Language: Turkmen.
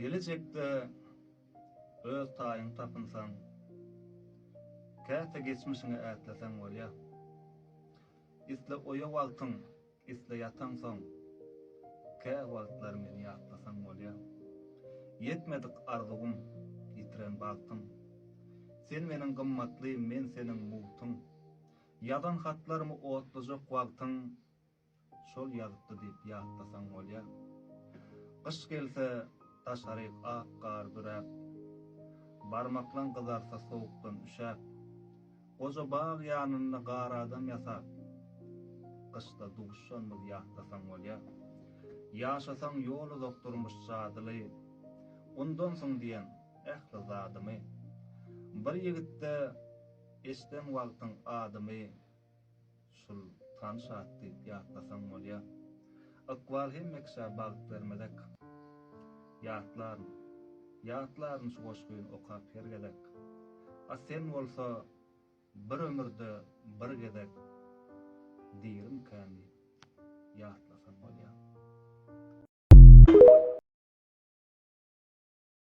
Gelejekde öz taýyň tapynsaň, Käte geçmişiňe ätleseň bolýa. Isle oýa wagtyň, isle ýataňsoň, Kä wagtlar meni ýatlasaň bolýa. Ýetmedik arzuwym, ýitiren bagtym. Sen meniň gymmatly, men seniň mugtuň. Ýazan hatlarymy otlajak wagtyň, Şol ýazypdy diýip ýatlasaň bolýa. Gyş gelse daşaryk ak gar büräp, Barmaklaň gyzarsa sowukdan üşäp, Goja bag ýanynda gar adam ýasap, Gyşda duşanmyz ýatlasaň bolýa. Ýaşasaň ýol uzak durmuş jadyly, Undansyň diýen ähli zadymy. Bir ýigitde eşden wagtyň adymy, Şul tanyş at diýip ýatlasaň bolýa. Ykbal hemme kişä bagt bermezek. Ýatlaryn. Ýatlaryn şu goşgyny okap her gezek. A sen bolsa bir ömürde bir gezek dirimikän diýip ýatlasaň bolýa.